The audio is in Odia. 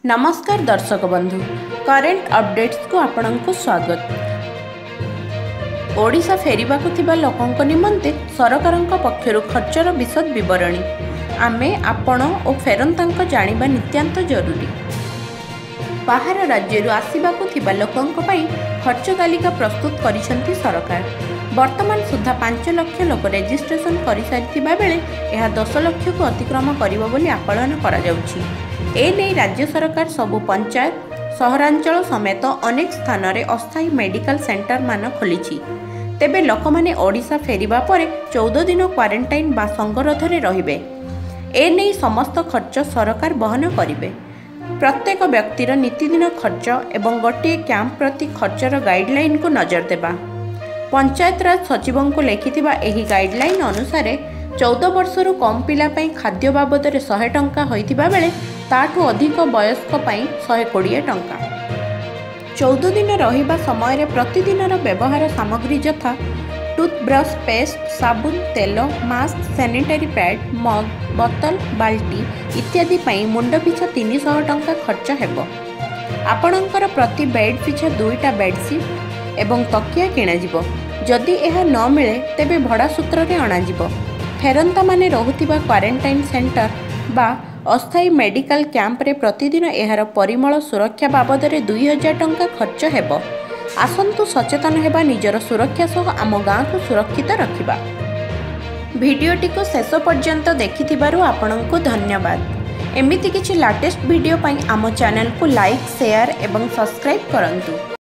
ନମସ୍କାର ଦର୍ଶକ ବନ୍ଧୁ, କରେଣ୍ଟ ଅପଡେଟ୍ସକୁ ଆପଣଙ୍କୁ ସ୍ୱାଗତ। ଓଡ଼ିଶା ଫେରିବାକୁ ଥିବା ଲୋକଙ୍କ ନିମନ୍ତେ ସରକାରଙ୍କ ପକ୍ଷରୁ ଖର୍ଚ୍ଚର ବିଶଦ ବିବରଣୀ ଆମେ, ଆପଣ ଓ ଫେରନ୍ତାଙ୍କ ଜାଣିବା ନିତ୍ୟାନ୍ତ ଜରୁରୀ। ବାହାର ରାଜ୍ୟରୁ ଆସିବାକୁ ଥିବା ଲୋକଙ୍କ ପାଇଁ ଖର୍ଚ୍ଚ ତାଲିକା ପ୍ରସ୍ତୁତ କରିଛନ୍ତି ସରକାର। ବର୍ତ୍ତମାନ ସୁଦ୍ଧା 5 ଲକ୍ଷ ଲୋକ ରେଜିଷ୍ଟ୍ରେସନ କରିସାରିଥିବା ବେଳେ ଏହା 10 ଲକ୍ଷକୁ ଅତିକ୍ରମ କରିବ ବୋଲି ଆକଳନ କରାଯାଉଛି। ଏନେଇ ରାଜ୍ୟ ସରକାର ସବୁ ପଞ୍ଚାୟତ, ସହରାଞ୍ଚଳ ସମେତ ଅନେକ ସ୍ଥାନରେ ଅସ୍ଥାୟୀ ମେଡିକାଲ ସେଣ୍ଟରମାନ ଖୋଲିଛି। ତେବେ ଲୋକମାନେ ଓଡ଼ିଶା ଫେରିବା ପରେ 14 ଦିନ କ୍ୱାରେଣ୍ଟାଇନ୍ ବା ସଙ୍ଗରୋଧରେ ରହିବେ। ଏନେଇ ସମସ୍ତ ଖର୍ଚ୍ଚ ସରକାର ବହନ କରିବେ। ପ୍ରତ୍ୟେକ ବ୍ୟକ୍ତିର ନିତିଦିନ ଖର୍ଚ୍ଚ ଏବଂ ଗୋଟିଏ କ୍ୟାମ୍ପ ପ୍ରତି ଖର୍ଚ୍ଚର ଗାଇଡଲାଇନକୁ ନଜର ଦେବା। ପଞ୍ଚାୟତରାଜ ସଚିବଙ୍କୁ ଲେଖିଥିବା ଏହି ଗାଇଡଲାଇନ୍ ଅନୁସାରେ 14 ବର୍ଷରୁ କମ୍ ପିଲା ପାଇଁ ଖାଦ୍ୟ ବାବଦରେ 100 ଟଙ୍କା ହୋଇଥିବା ବେଳେ ତାଠୁ ଅଧିକ ବୟସ୍କ ପାଇଁ 120 ଟଙ୍କା। 14 ଦିନ ରହିବା ସମୟରେ ପ୍ରତିଦିନର ବ୍ୟବହାର ସାମଗ୍ରୀ ଯଥା ଟୁଥବ୍ରଶ, ପେଷ୍ଟ, ସାବୁନ, ତେଲ, ମାସ୍କ, ସାନିଟାରୀ ପ୍ୟାଡ୍, ମଗ୍, ବୋତଲ, ବାଲ୍ଟି ଇତ୍ୟାଦି ପାଇଁ ମୁଣ୍ଡପିଛା 300 ଟଙ୍କା ଖର୍ଚ୍ଚ ହେବ। ଆପଣଙ୍କର ପ୍ରତି ବେଡ୍ ପିଛା 2ଟା ବେଡସିଟ୍ ଏବଂ ତକିଆ କିଣାଯିବ। ଯଦି ଏହା ନ ମିଳେ ତେବେ ଭଡ଼ା ସୂତ୍ରରେ ଅଣାଯିବ। ଫେରନ୍ତାମାନେ ରହୁଥିବା କ୍ୱାରେଣ୍ଟାଇନ୍ ସେଣ୍ଟର ବା ଅସ୍ଥାୟୀ ମେଡିକାଲ କ୍ୟାମ୍ପରେ ପ୍ରତିଦିନ ଏହାର ପରିମଳ ସୁରକ୍ଷା ବାବଦରେ 2000 ଟଙ୍କା ଖର୍ଚ୍ଚ ହେବ। ଆସନ୍ତୁ ସଚେତନ ହେବା, ନିଜର ସୁରକ୍ଷା ସହ ଆମ ଗାଁକୁ ସୁରକ୍ଷିତ ରଖିବା। ଭିଡ଼ିଓଟିକୁ ଶେଷ ପର୍ଯ୍ୟନ୍ତ ଦେଖିଥିବାରୁ ଆପଣଙ୍କୁ ଧନ୍ୟବାଦ। ଏମିତି କିଛି ଲାଟେଷ୍ଟ ଭିଡ଼ିଓ ପାଇଁ ଆମ ଚ୍ୟାନେଲକୁ ଲାଇକ୍, ସେୟାର ଏବଂ ସବସ୍କ୍ରାଇବ୍ କରନ୍ତୁ।